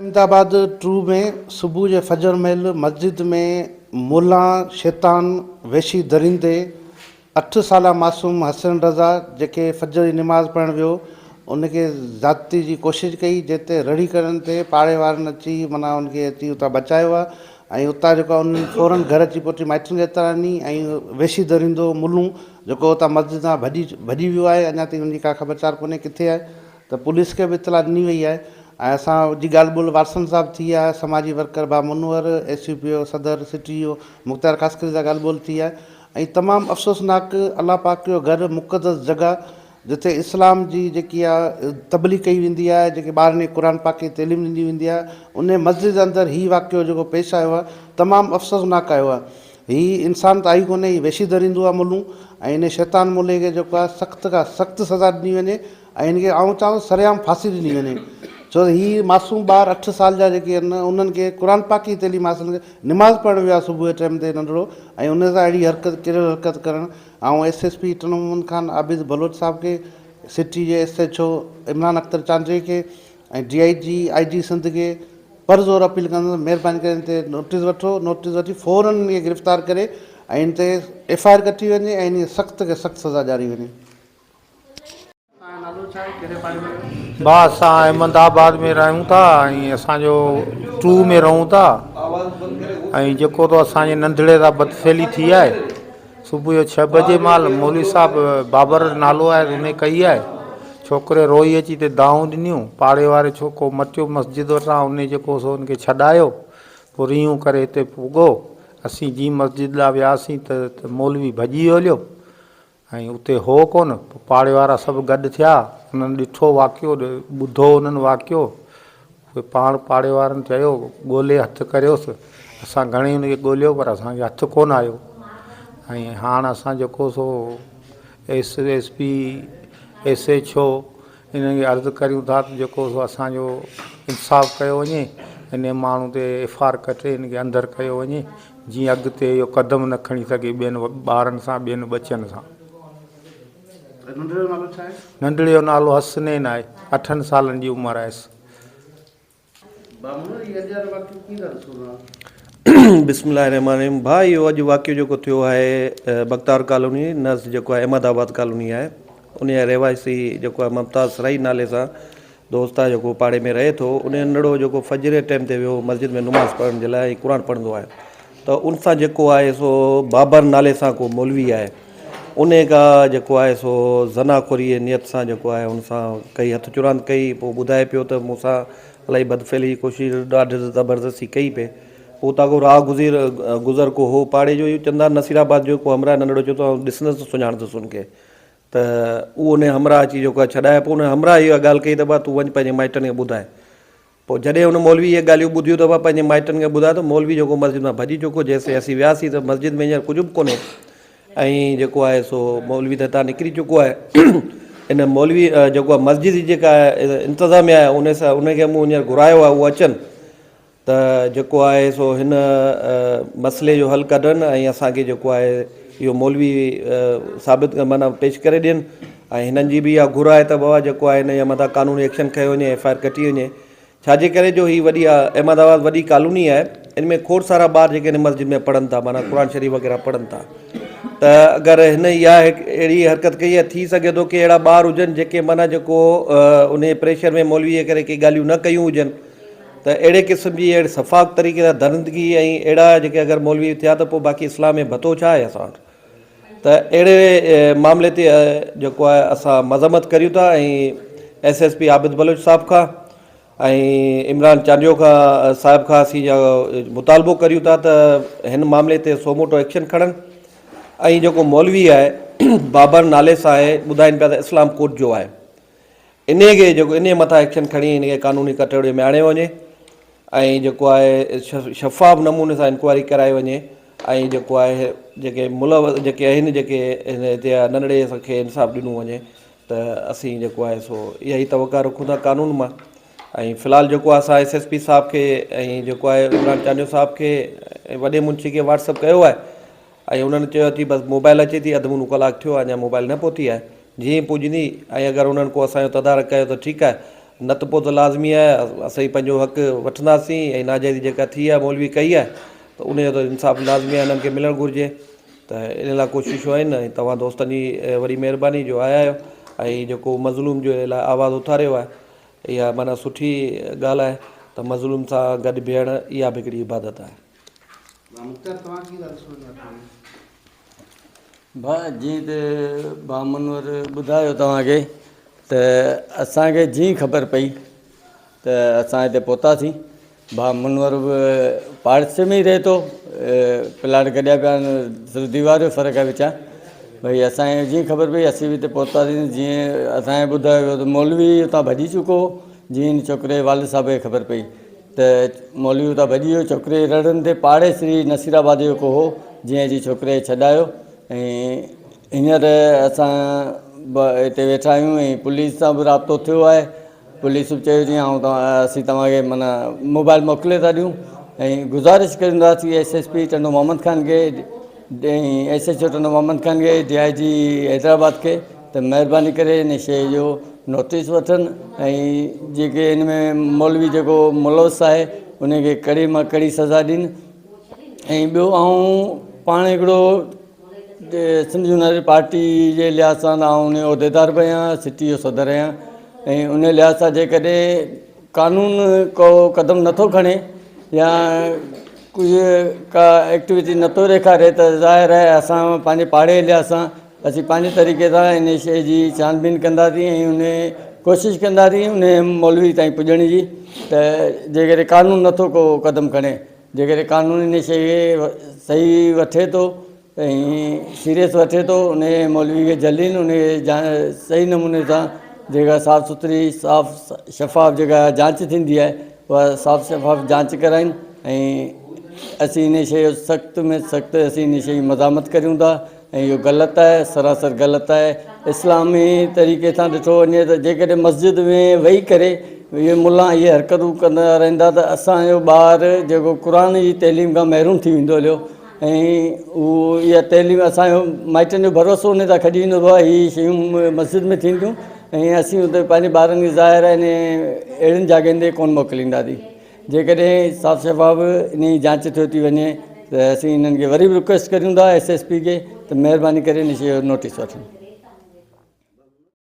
احمد آباد ٽو ۾ صبح جي فجر مهل مسجد ۾ ملان شيطان وحشي درندي اٺ سالا معصوم حسن رضا جيڪي فجر جي نماز پڙهڻ ويو ان کي زيادتي جي ڪوشش ڪئي جنهن تي رڙي ڪرڻ تي پاڙي وارن اچي معنيٰ ان کي اچي اتان بچايو آهي ۽ اتان جيڪو آهي انهن فورن گهر اچي پهچي مائٽن کي اطلاع ڏني ۽ وحشي درندو ملون جيڪو اتان مسجد تان ڀڄي ڀڄي ويو آهي اڃا تائين ان جي ڪا خبر چار ڪونهي ڪٿي آهي ته پوليس کي به اطلاع ڏني وئي آهي ۽ اسان جي ڳالهه ٻولهه وارثن سان به ٿي آهي سماجي ورڪر ڀاء منور ايس يو پي او صدر سٽي جو مختيار خاصخيلي سان ڳالهه ٻولهه ٿي آهي ۽ تمام افسوسناڪ الله پاڪ جو گهر مقدس جڳهه جتي اسلام جي جيڪي آ تبليغ ڪئي ويندي آهي جيڪي ٻارن کي قرآن پاڪ جي تعليم ڏني ويندي آهي ان مسجد اندر هي واقعو جيڪو پيش آيو آهي تمام افسوسناڪ آيو آهي هي انسان ته آهي ڪونهي هي وحشي درندو آهي ملون ۽ ان شيطان ملي کي جيڪو آهي سخت کان سخت سزا ڏني وڃي ۽ هن کي آئون چوان ٿو سرعام ڦاسي ڏني وڃي ڇو ته هي معصوم ٻار اٺ سال جا جيڪي آهن انهن کي قرآن پاڪ جي تعليم حاصل نماز پڙهڻ ويو آهي صبح جي ٽائيم تي ننڍڙو ۽ ان سان اهڙي حرڪت ڪريل حرڪت ڪرڻ آئون S S P Tando Muhammad Khan Abid Baloch صاحب کي سٽي جي S H O Imran Akhtar Chandio کي ۽ D I G I G Sindh کي پرزور اپيل ڪندس مهرباني ڪري هن تي نوٽيس وٺو نوٽيس وٺي فورن هن کي گرفتار ڪري ۽ هن تي ايف I R ڪٽي وڃي ۽ هن کي سخت کي سخت سزا ڏياري وڃي. ڀاء اسان احمد آباد ۾ رهون ٿا ۽ اسان جو ٽو ۾ رهون ٿا ۽ جيڪو تو اسان جي ننڍڙي سان بدفعلي ٿي آهي صبح جو ڇهه بجي مهل مولوي صاحب بابر نالو آهي ان ڪئي آهي ڇوڪري روئي اچي تي دانهون ڏنيون پاڙي واري ڇوڪو مٽيو مسجد وٽان ان جيڪو سو ان کي ڇڏايو پوء ريهون ڪري هتي پڳو اسين جي مسجد ڏانهن وياسين ته مولوي ڀڄي ويو هليو ۽ اتي هو ڪونه، پوء پاڙي وارا سڀ گڏ ٿيا، انهن ڏٺو واقعو، ٻڌو انهن واقعو، پوء پاڻ پاڙي وارن چيو، ڳولي هٿ ڪريوس، اسان گهڻي ان کي ڳوليو پر اسان کي هٿ ڪونه آيو ۽ هاڻ اسان جيڪو سو S S P, S H O انهن کي عرض ڪريون ٿا ته جيڪو سو اسان جو انصاف ڪيو وڃي، انهي ماڻهو تي ايف آر ڪٽي ان کي اندر ڪيو وڃي. جيئن اڳتي اهو قدم نه کڻي سگهي ٻين ٻارن سان ٻين ٻچن سان. ننڍڙي جو نالو ڇا آهي؟ ننڍڙي جو نالو حسنين آهي. اٺن سالن جي عمر آهيس. بامڻو هي اڄ وارو واقعو ڪيئن ٿا ڏسو توهان؟ بسم الله الرحمٰن الرحيم ڀاء اهو اڄ واقعو جيڪو ٿيو آهي بختار ڪالوني نزد جيڪو آهي احمد آباد ڪالوني آهي ان جا رهواسي جيڪو آهي ممتاز سرائي نالي سان دوست آهي جيڪو پاڙي ۾ رهي ٿو ان ننڍڙو جيڪو فجر جي ٽائيم تي ويو مسجد ۾ نماز پڙهڻ جي لاء ۽ قرآن پڙهندو آهي ته ان سان جيڪو آهي سو بابر نالي سان ڪو مولوي آهي ان کا جيڪو آهي سو زنا خوري جي نيت سان جيڪو آهي ان سان ڪئي هٿ چراند ڪئي پوء ٻڌائي پيو ته مون سان الائي بدفعلي جي ڪوشش ڏاڍ زبردستي ڪئي پئي پوء اتان ڪو راهه گذير گذر ڪو هو پاڙي جو ئي چندا نصير آباد جو ڪو همراهه ننڍڙو چيو ته آئون ڏسندس ته سڃاڻندس ان کي ته اهو ان همراهه اچي جيڪو آهي ڇڏايو پوء ان همراهه اها ڳالهه ڪئي ته ڀا تون وڃ پنهنجي مائٽن کي ٻڌاء پوء جڏهن ان مولوي اهي ڳالهيون ٻڌيون ته ڀا پنهنجي مائٽن کي ٻڌاء ته مولوي جيڪو مسجد مان ڀڄي چڪو جيسين اسين وياسين ته مسجد ۾ هينئر ڪجهه به ڪونهي ۽ جيڪو آهي سو مولوي ته هتان نڪري چڪو آهي ان مولوي جيڪو آهي مسجد جي جيڪا انتظاميا آهي ان سان ان کي مون هينئر گهرايو آهي اهو اچن ته جيڪو آهي سو هن مسئلي جو حل ڪڍن ۽ اسان کي جيڪو آهي اهو مولوي ثابت معنيٰ پيش ڪري ڏين ۽ هنن جي به اها گهر آهي ته بابا جيڪو آهي هن جي مٿان قانوني ايڪشن کنيو وڃي ايف I R ڪٽي وڃي ڇاجي ڪري جو هي وڏي احمد آباد وڏي ڪالوني آهي ان ۾ کوڙ سارا ٻار جيڪي هن مسجد ۾ پڙهن ٿا معنيٰ قرآن شريف وغيره پڙهن ٿا ته اگر هن اها اهڙي حرڪت ڪئي آهي ٿي سگهي ٿو ڪي اهڙا ٻار هجن جيڪي معنيٰ جيڪو ان پريشر ۾ مولوي جي ڪري ڪي ڳالهيون نه ڪيون هجن ته اهڙي قسم جي اهڙي سفاڪ طريقي سان درندگي ۽ اهڙا جيڪي اگر مولوي ٿيا ته پوء باقي اسلام ۾ ڀتو ڇا آهي اسان وٽ ته اهڙي معاملي تي جيڪو آهي اسان مذمت ڪريون ٿا ۽ S S P Abid Baloch صاحب کان ۽ عمران چانڊيو کان صاحب کان اسين مطالبو ڪريون ٿا ته هن معاملي تي سو موٽو ايڪشن کڻن ۽ جيڪو مولوي آهي بابر نالي سان آهي ٻڌائين پيا ته اسلام ڪوٽ جو آهي انهيء کي جيڪو انهيء مٿان ايڪشن کڻي ان کي قانوني ڪٽهڙي ۾ آڻيو وڃي ۽ جيڪو آهي شفاف نموني سان انڪوائري ڪرائي وڃي ۽ جيڪو آهي جيڪي ملوث جيڪي آهن جيڪي هن هتي ننڍڙي کي انصاف ڏنو وڃي ته اسين جيڪو آهي سو اها ئي توقع رکون ٿا قانون مان ۽ في الحال جيڪو آهي اسان ايس ايس پي صاحب کي ۽ جيڪو آهي عمران چانڊيو صاحب کي ۽ وڏي منشي کي واٽس اپ ڪيو آهي ۽ انهن چيو اچي بس موبائل اچي ٿي اڌ منو ڪلاڪ ٿيو آهي اڃا موبائل نه پهتي آهي جيئن ئي پڄندي ۽ اگر انهن ڪو اسان جو تدارڪ ڪيو ته ٺيڪ آهي نه ته پوء ته لازمي آهي اسين پنهنجو حق وٺنداسين ۽ ناجائزي جيڪا ٿي آهي مولوي ڪئي آهي ته ان جو ته انصاف لازمي آهي انهن کي ملڻ گهرجي ته ان لاء ڪوششون آهن ۽ توهان دوستن جي وڏي مهرباني جو آيا آهيو ۽ جيڪو مظلوم جو لاء آواز اٿاريو آهي اها معنيٰ سٺي ڳالهه آهي ته مظلوم سان گڏ بيهڻ اها به هڪڙي عبادت آهي. مختيار توهان ڪي ڳالهه سمجهه ۾ اٿو؟ ڀاء جيئن ته ڀاء منور ٻڌايو توهان کي ته اسان کي جيئن خبر پئي ته اسان هتي پهتاسين ڀاء منور به پاڙيسي ۾ ئي رهي ٿو پلاٽ گڏيا پيا آهن صرف ديوار جو فرق آهي وچان ڀئي اسان کي جيئن خبر پئي اسين به هتي پهتاسين جيئن اسان کي ٻڌايو ويو ته مولوي اتان ڀڄي چڪو هو جيئن هن ڇوڪري جي والد صاحب کي خبر پئي ته مولوي اتان ڀڄي ويو ڇوڪري جي رڙن تي پاڙيسري نصير آباد جو ڪو هو جنهن اچي ڇوڪري کي ڇڏايو ۽ هينئر اسان به هتي ويٺا آهيون ۽ پوليس سان به رابطو ٿيو آهي پوليس به چيو جي آئون اسين توهان کي معنيٰ موبائل موڪلي ٿا ڏيون ۽ گذارش ڪرينداسين S S P Tando Muhammad Khan کي S H O Tando Muhammad Khan کي ڊي I جي حيدرآباد کي ته مهرباني ڪري ان شيء جو نوٽيس وٺن ۽ جيڪي ان ۾ مولوي جيڪو ملوث آهي ان کي ڪڙي مان ڪڙي سزا ڏين ۽ ٻيو آئون پاڻ هڪڙو سنڌ يونائيٽيڊ پارٽي جي لحاظ سان آئون ان جو عهديدار به آهيان سٽي جو صدر آهيان ۽ ان لحاظ سان جيڪڏهن قانون ڪو قدم نٿو کڻي يا ڪجهه ڪا ايڪٽيوٽي نٿو ڏيکاري ته ظاهر آهي اسان پنهنجي پاڙي جي لحاظ سان اسين پنهنجي طريقي سان ان شيء جي ڇان بين ڪنداسين ۽ ان ڪوشش ڪنداسين ان مولوي تائين پڄڻ جي ته جيڪڏهن قانون نٿو ڪو قدم کڻي جيڪڏهن قانون ان شيء کي صحيح وٺي ٿو ۽ سيريس وٺي ٿو ان مولوي کي جهلين ان کي صحيح نموني سان جيڪا صاف سٿري صاف شفاف جيڪا جانچ ٿيندي آهي اها صاف شفاف جانچ ڪرائين ۽ اسين ان شيء جو سخت ۾ سخت اسين ان شيء جي مزاحمت ڪريون ٿا ۽ اهو غلط آهي سراسر غلط آهي اسلامي طريقي سان ڏٺو وڃي ته جيڪڏهن مسجد ۾ ويهي ڪري اهي ملا اهي حرڪتون ڪندا رهندا ته اسانجو ٻار جيڪو قرآن جي تعليم کان محروم ٿي ويندو هليو ۽ اهو اها تعليم اسانجو مائٽن جو ڀروسو ان تان کڄي ويندو هو هي شيون مسجد ۾ ٿينديون ۽ اسين اتي پنهنجي ٻارن کي ظاهر آهي اهڙين جاڳين تي ڪونه موڪلينداسين جيڪڏهن صاف شفاف انهي جي جاچ ٿيو ٿي وڃي ته اسين انهن کي وري به رڪويسٽ ڪريون ٿا ايس ايس پي کي ته مهرباني ڪري ان شيء جو نوٽيس وٺن.